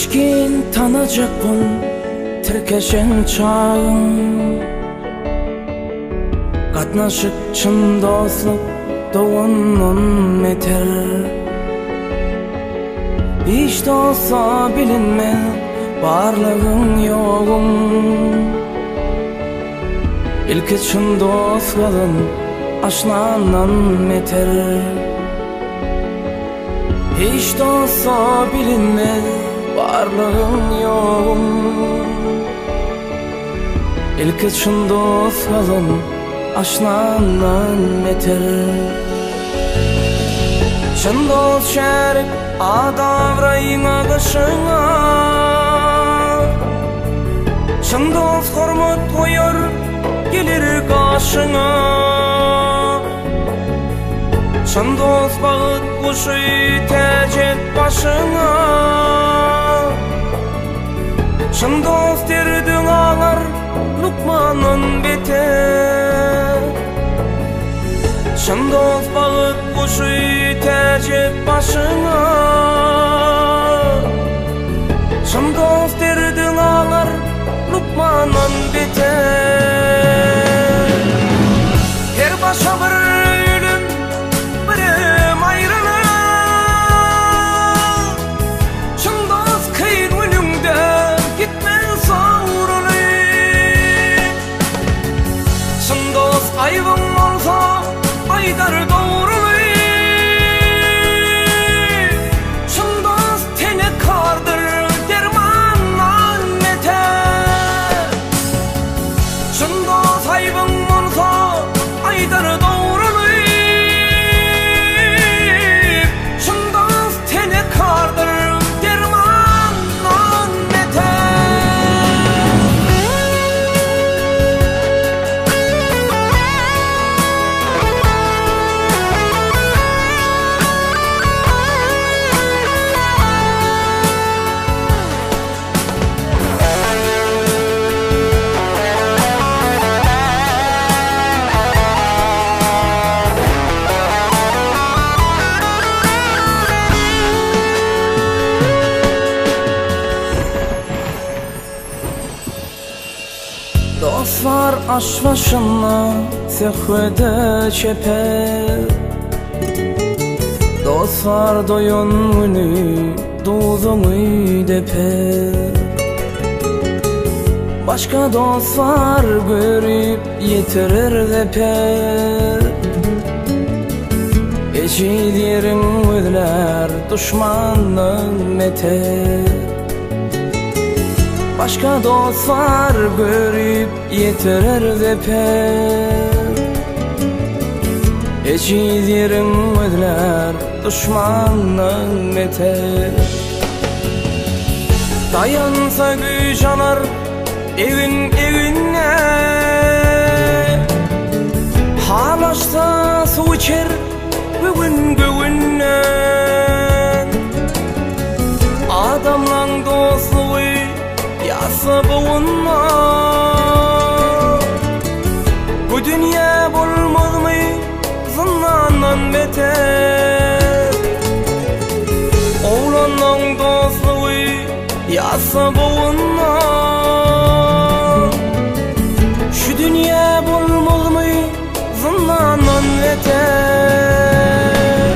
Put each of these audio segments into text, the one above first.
Içgin tanajak bol tirkeşen çagyň. Gatnaşyk çyn dostluk dogandan beter. Hiç dosta bilinmez barlygyň ýoguň. Ilki çyn dost gazan aşnandan beter. Hiç dosta bilinmez barlygyň ýoguň. Ilki çyn dost gazan aşnandan beter. Çyn dost şärik at-abraýyňa gyşyňa. Çyn dost hormat goýar gelir gaşyňa. Çyn dost bagt guşy täç et başyňa. Çyn dost derdiň alar lukmandan beter. Çyn dost bagt guşy täç et başyňa. Çyn dost derdiň alar lukmandan beter. Her başa bir ölüm, birem aýralyk. Çyn dost kyn günüňde gitmez sowrulyp. Çyn dost aýbyň bolsa aýdar dogruly. Çyn dost tenekardyr dermandan beter. Çyn dost aýbyň bolsa aýdar dogruly. Çyn dost tenekardyr dermandan beter. Dostlar aş başynda söhbede çeper. Dostlar doýan güni duzuňy deper. Başga dostlar görüp ýetirer zeper. Ejiz ýeriň gözlär duşmandan beter. Başga dostlar görüp ýetirer zeper. Ejiz ýeriň gözlär duşmandan beter. Daýansa güýç alar egin eginne. Halaşsa suw içer göwün göwünden. Adamlaň dostlugy ýatsa bogunma. Bu dünýä bolmazmy zyndandan beter. Oglanlaň dostlugy ýatsa bogunma. Şu dünýä bolmazmy zyndandan beter.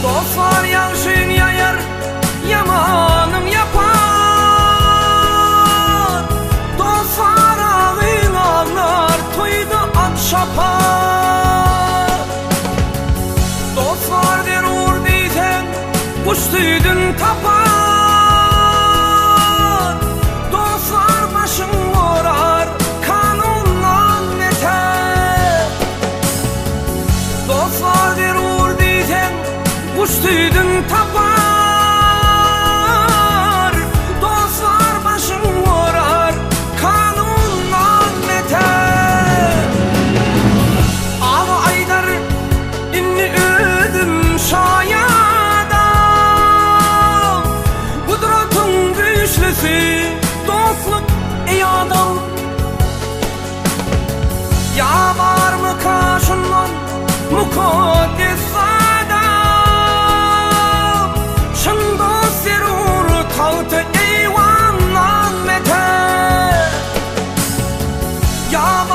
Dostlar ýagşyň ýaýar, ýamanyň ýapar. Dostlar agyň aglar, toýda at çapar. Dostlar zerur diýseň, guş süýdün tapar. Dostlar başyň gorar, kanundan beter. Dostlar zerur diýseň, guş süýdün tapar. Dostlar başyň gorar, kanundan beter. Aga aýdar, indi özüm şaýadam. Gudratyň güýçlüsi dostluk, eý adam. Ýa barmyka şundan mukaddes zadam? Ýa.